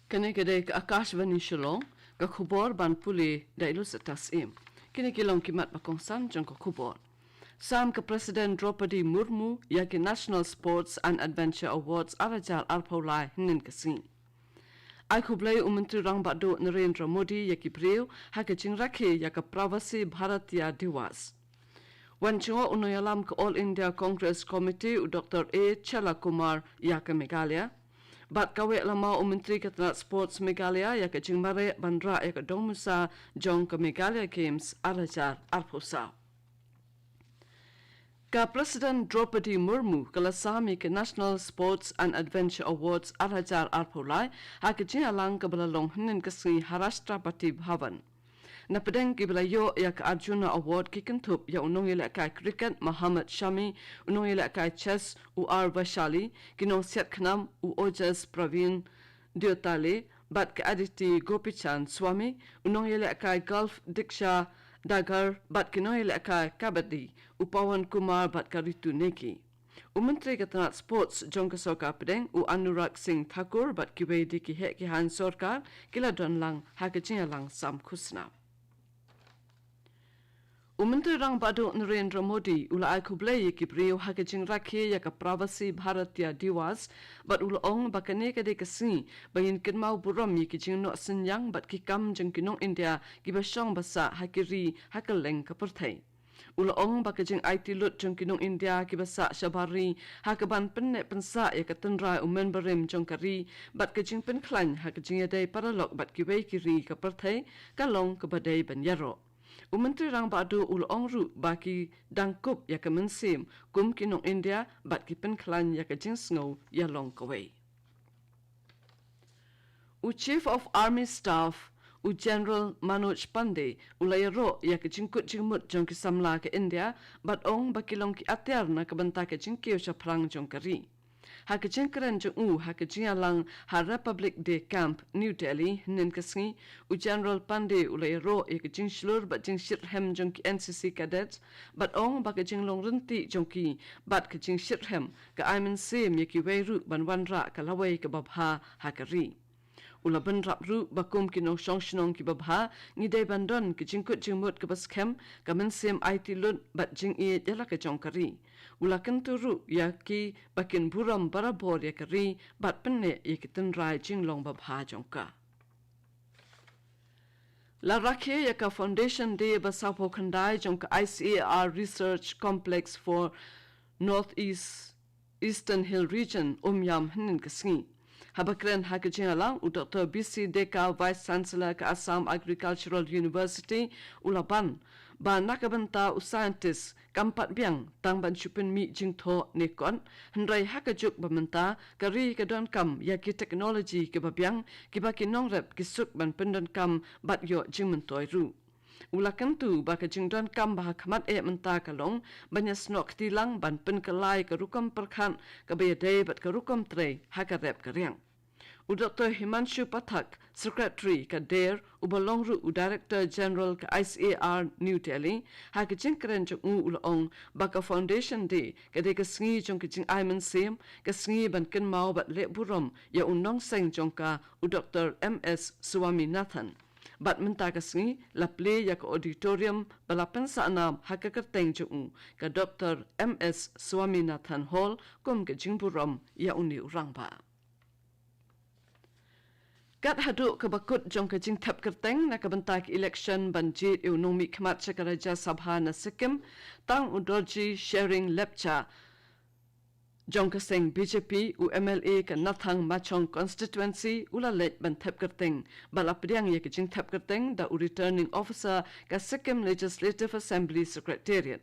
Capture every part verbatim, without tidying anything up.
Kane ka dei ka Akashvani Shillong, ka khubor ban pule da i Lucitas Im. Kine ki long ki mat ba kongsan jong ka khubor. Sam ka President Draupadi Murmu ïa ki National Sports and Adventure Awards ar hajar arphew lai hynnin ka sngi. Ai khublei u Myntri Rangbah Duh Narendra Modi ïa ki briew ha ka jingrakhe ïa ka Pravasi Bharatiya Diwas. Wan jngoh u nongïalam ka All India Congress Committee u Doctor A Chella Kumar ïa ka Meghalaya. Bad kawei lama u Myntri ka tnat Sports Meghalaya ïa ka jingmareh ban rah ïa ka dongmusa jong ka Meghalaya Games ar hajar arphew saw. Ka President Draupadi Murmu ka la sam ïa ka National Sports and Adventure Awards ar hajar arphew lai ha ka jingïalang kaba la long hynnin ka sngi ha Rashtrapati Bhavan. Na pdeng kiba la ïoh ïa ka Arjuna Award ki kynthup ïa u nongïalehkai cricket Mohammad Shami, u nongïalehkai chess u R Vaishali, ki nongsiat khnam u Ojas Pravin Deotale bad ka Aditi Gopichand Swami, u nongïalehkai golf Diksha Dagar bad ki nongïalehkai kabaddi u Pawan Kumar bad ka Ritu Negi. U Myntri ka tnat Sports jong ka Sorkar Pdeng u Anurag Singh Thakur bad kiwei de ki heh ki haiñ sorkar ki la don lang ha ka jingïalang sam khusnam. U Myntri Rangbah Duh Narendra Modi u la ai khublei ïa ki briew ha ka jingrakhe ïa ka Pravasi Bharatiya Diwas bad u la ong ba kane ka dei ka sngi ba ngin kynmaw burom ïa ki jingnoh synñiang bad ki kam jong ki nong India kiba shong ba sah ha ki ri ha kylleng ka pyrthei. U la ong ba ka jingaiti lut jong ki nong India kiba sah shabar ri ha kaban pynneh pynsah ïa ka tynrai u mynbarim jong ka ri bad ka jingpynkhlaiñ ha ka jingïadei paralok bad kiwei ki ri ka pyrthei ka long kaba dei ban ïaroh. U Myntri Rangbah Duh u la ong ruh ba ki dang kup ïa ka mynsiem kum ki nong India bad ki pynkhlaiñ ïa ka jingsngew ïalong kawei. U Chief of Army Staff u General Manoj Pandey u la ïaroh ïa ka jingkut jingmut jong ki samla ka India bad ong ba ki long ki atiar na ka bynta ka jingkiew shaphrang jong ka ri. Ha ka jingkren jong u ha ka jingïalang ha Republic Day Camp, New Delhi, hynnin ka sngi, u General Pandey u la ïaroh ïa ka jingshlur bad jingshitrhem jong ki N C C cadets bad ong ba ka jinglong ryntih jong ki bad ka jingshitrhem ka ai mynsiem ïa kiwei ruh ban wanrah ka lawei kaba bha ha ka ri. U la bynrap ruh ba kum ki nongshong shnong kiba bha ngi dei ban don ka jingkut jingmut kaba skhem, ka mynsiem aiti lut bad jingïeit ïa la ka jong ka ri. U la kyntu ruh ïa ki ba kin burom barabor ïa ka ri bad pynneh ïa ki tynrai jinglong babha jong ka. La rakhe ïa ka Foundation Day ba sawphew khyndai jong ka I C A R Research Complex for North East Eastern Hill Region, Umiam, hynnin ka sngi. Haba kren ha ka jingïalang u Doctor B C Deka, Vice Chancellor ka Assam Agricultural University, u la ban ba na ka bynta u scientist kam pat biang tang ban shu pynmih jingthoh ne kot, hynrei ha ka juk ba mynta ka ri ka donkam ïa ki technology kiba biang kiba ki nongrep ki suk ban pyndonkam bad ïoh jingmyntoi ruh. U la kyntu ba ka jingdonkam ba ha khmat eh mynta ka long ban ïasnoh kti lang ban pynkylla ïa ka rukom pyrkhat kaba ïadei bad ka rukom trei ha ka rep ka riang. U Doctor Himanshu Pathak, Secretary ka DARE, uba long ruh u Director General ka I C A R New Delhi, ha ka jingkren jong u u la ong ba ka Foundation Day ka dei ka sngi jong ka jingai mynsiem, ka sngi ban kynmaw bad leh burom ïa u nongseng jong ka, u Doctor M S Swaminathan. Bad mynta ka sngi la plie ïa ka auditorium ba la pynsahnam ha ka kyrteng jong u, ka Doctor M S Swaminathan Hall, kum ka jingburom ïa une u rangbah. Kat haduh kaba kut jong ka jingthep kyrteng na ka bynta ka election ban jied ïa u nongmihkhmat sha ka Rajya Sabha na Sikkim, tang u Dorji Shering Lepcha jong ka seng B J P, u M L A ka Nathang Machong Constituency, u la leit ban thep kyrteng. Ba la pdiang ïa ka jingthep kyrteng da u Returning Officer ka Sikkim Legislative Assembly Secretariat.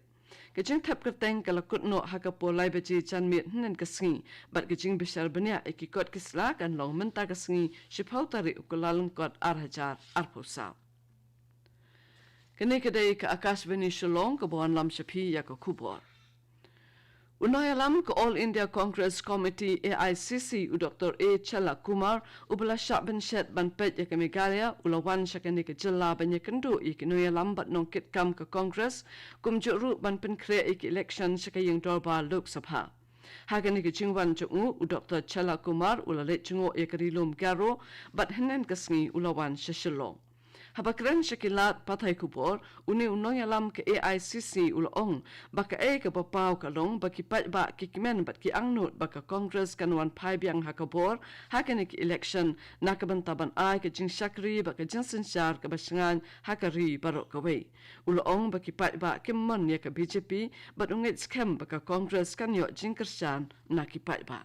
Ka jingthep kyrteng ka la kut noh ha ka por lai baje janmiet hynnin ka sngi, bad ka jingbishar bniah ïa ki kot ki sla kan long mynta ka sngi, shiphew tarik u Kyllalyngkot ar hajar arphew saw. Kane ka dei ka Akashvani Shillong kaba wanlam sha phi ïa ka khubor. U nongïalam ka All India Congress Committee, A I C C, u Doctor A Chella Kumar, uba la shah bynshet ban peit ïa ka Meghalaya, u la wan sha kane ka jylla ban ïakynduh ïa ki nongïalam bad nongkitkam ka Congress, kumjuh ruh ban pynkhreh ïa ki election sha ka ïing dorbar Lok Sabha. Ha kane ka jingwan jong u, u Doktor Chella Kumar u la leit jngoh ïa ka Ri Lum Garo, bad hynnin ka sngi u la wan sha Shillong. Haba kren sha ki lad pathai khubor, une u nongïalam ka A I C C u la ong ba kaei kaba paw ka long ba ki paidbah ki kmen bad ki angnud ba ka Congress kan wan phai biang ha ka bor ha kane ka election, na ka bynta ban ai ka jingshakri bad ka jingsynshar kaba shngaiñ ha ka ri baroh kawei. U la ong ba ki paidbah kim mon ïa ka B J P bad u ngeit skhem ba ka Congress kan ïoh jingkyrshan na ki paidbah.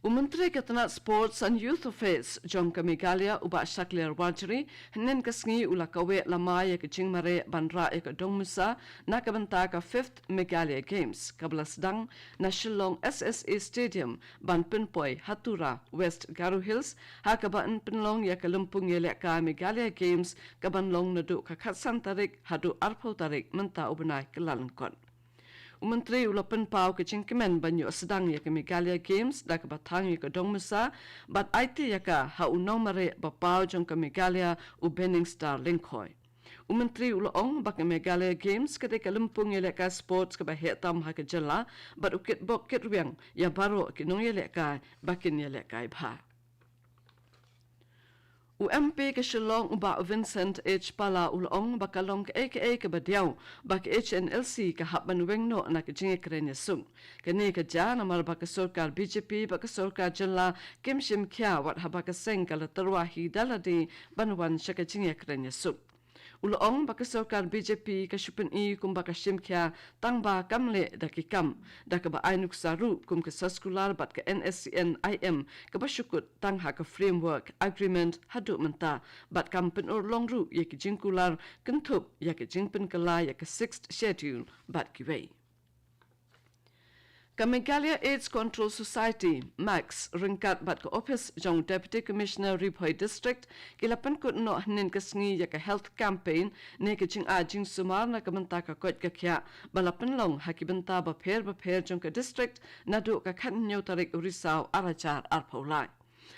U Myntri ka tnat Sports and Youth Affairs jong ka Meghalaya, u Bah Shakliar Warjri, hynnin ka sngi u la kaweh lamai ïa ka jingmareh ban rah ïa ka dongmusa na ka bynta ka fifth Meghalaya Games kaba la sdang na Shillong S S A Stadium ban pynpoi ha Tura, West Garo Hills, ha kaba yn pynlong ïa ka lympung ïalehkai Meghalaya Games kaban long naduh ka khatsan tarik haduh arphew tarik mynta u bnai Kyllalyngkot. U Myntri u la pynpaw ka jingkmen ban ïoh sdang ïa ka Meghalaya Games da kaba thang ïa ka dongmusa bad aiti ïa ka ha u nongmareh ba paw jong ka Meghalaya, u Benningstar Lyngkhoi. U Myntri u la ong ba ka Meghalaya Games ka dei ka lympung ïalehkai sports kaba heh tam ha ka jylla bad u kitbok kitrwiang ïa baroh ki nongïalehkai ba kin ïalehkai bha. U M P ka Shillong, u Bah Vincent H Pala u la ong ba ka long kaei kaei kaba diaw ba ka H N L C ka hap ban weng noh na ka jingïakren ïasuk. Kane ka jia namar ba ka sorkar B J P bad ka sorkar jylla kim shim khia wat haba ka seng ka la tyrwa hi da lade ban wan sha ka jingïakren ïasuk. U la ong ba ka sorkar B J P ka shu pyni kumba ka shim khia tang ba kam leh da ki kam, da kaba ai nuksa ruh kum ka soskular bad ka N S C N I M kaba shu kut tang ha ka framework agreement haduh mynta, bad kam pynurlong ruh ïa ki jingkular kynthup ïa ka jingpynkylla ïa ka Sixth Schedule bad kiwei. Ka Meghalaya AIDS Control Society, max, ryngkat bad ka ophis jong Deputy Commissioner Ri Bhoi District, ki la pynkut noh hynnin ka sngi ïa ka health campaign ne ka jingai jingsumar na ka bynta ka koit ka khiah ba la pynlong ha ki bynta bapher bapher jong ka district naduh ka khathynñiew tarik u Risaw arhajar arphew lai.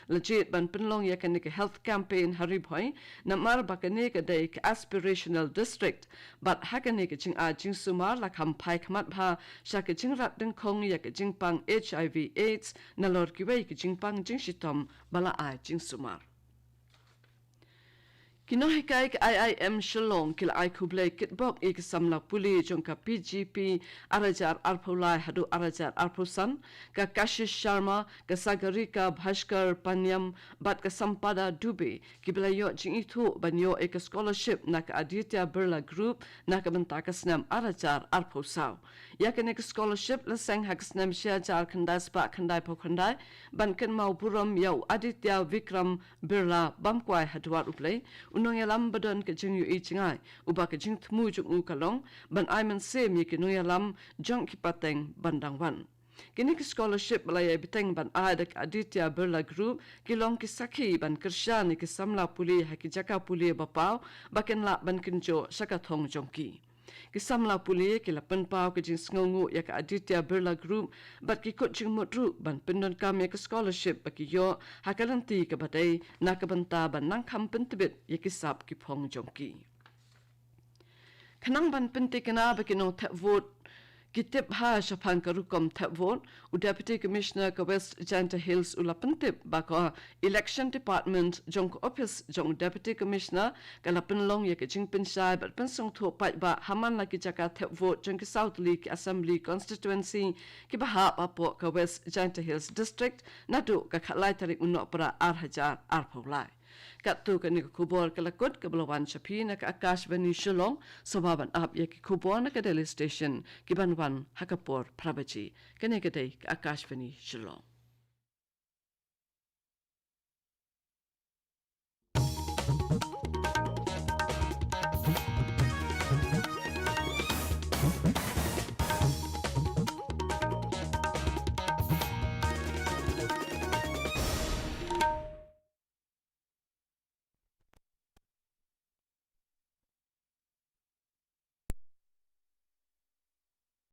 La jied ban pynlong ïa kane ka health campaign ha Ri Bhoi namar ba kane ka dei ka aspirational district, bad ha kane ka jingai jingsumar la kham phai khmat bha sha ka jingrat dyngkhong ïa ka jingpang H I V AIDS nalor kiwei ki jingpang jingshitom ba la ai jingsumar. Ki nonghikai ka I I M Shillong ki la ai khublei kitbok ïa ki samla pule jong ka P G P arhajar arphew lai haduh arhajar arphew san, ka Kashish Sharma, ka Sagarika Bhaskar Panyam bad ka Sampada Dubey, kiba la ïoh jingithuh ban ïoh ïa ka scholarship na ka Aditya Birla Group na ka bynta ka snem arhajar arphew saw. Ïa kane ka scholarship la seng ha ka snem shihajar khyndai spah khyndaiphew khyndai ban kynmaw burom ïa u Aditya Vikram Birla bam kwai ha dwar U Blei, u nongïalam ba don ka jingïohi jngai, uba ka jingthmu jong u ka long ban ai mynsiem ïa ki nongïalam jong ki pateng ban dang wan. Kine ki scholarship ba la ïai bteng ban ai da ka Aditya Birla Group ki long ki sakhi ban kyrshan ïa ki samla pule ha ki jaka pule ba paw ba kin lah ban kynjoh sha ka thong jong ki. Ki samla pule ki la pynpaw ka jingsngewnguh ïa ka Aditya Birla Group bad ki kut jingmut ruh ban pyndonkam ïa ka scholarship ba ki ïoh ha ka lynti kaba dei na ka bynta ban nang kham pyntbit ïa ki sap ki phong jong ki. Khnang ban pyntikna ba ki nongthep vote ki tip bha shaphang ka rukom thep vote, u Deputy Commissioner ka West Jaintia Hills u la pyntip ba ka Election Department jong ka ophis jong u Deputy Commissioner ka la pynlong ïa ka jingpynshai bad pynsngewthuh paidbah ha man la ki jaka thep vote jong ki saw tylli ki Assembly Constituency kiba hap hapoh ka West Jaintia Hills District naduh ka khatlai tarik u Nohprah arhajar arphew lai. Katto katne ka khubor ka la kut kaba la wan sha phi na ka Akashvani Shillong, sngewbha ban ap ïa ki khubor na ka Delhi Station ki ban wan ha ka por phra baje. Kane ka dei ka Akashvani Shillong.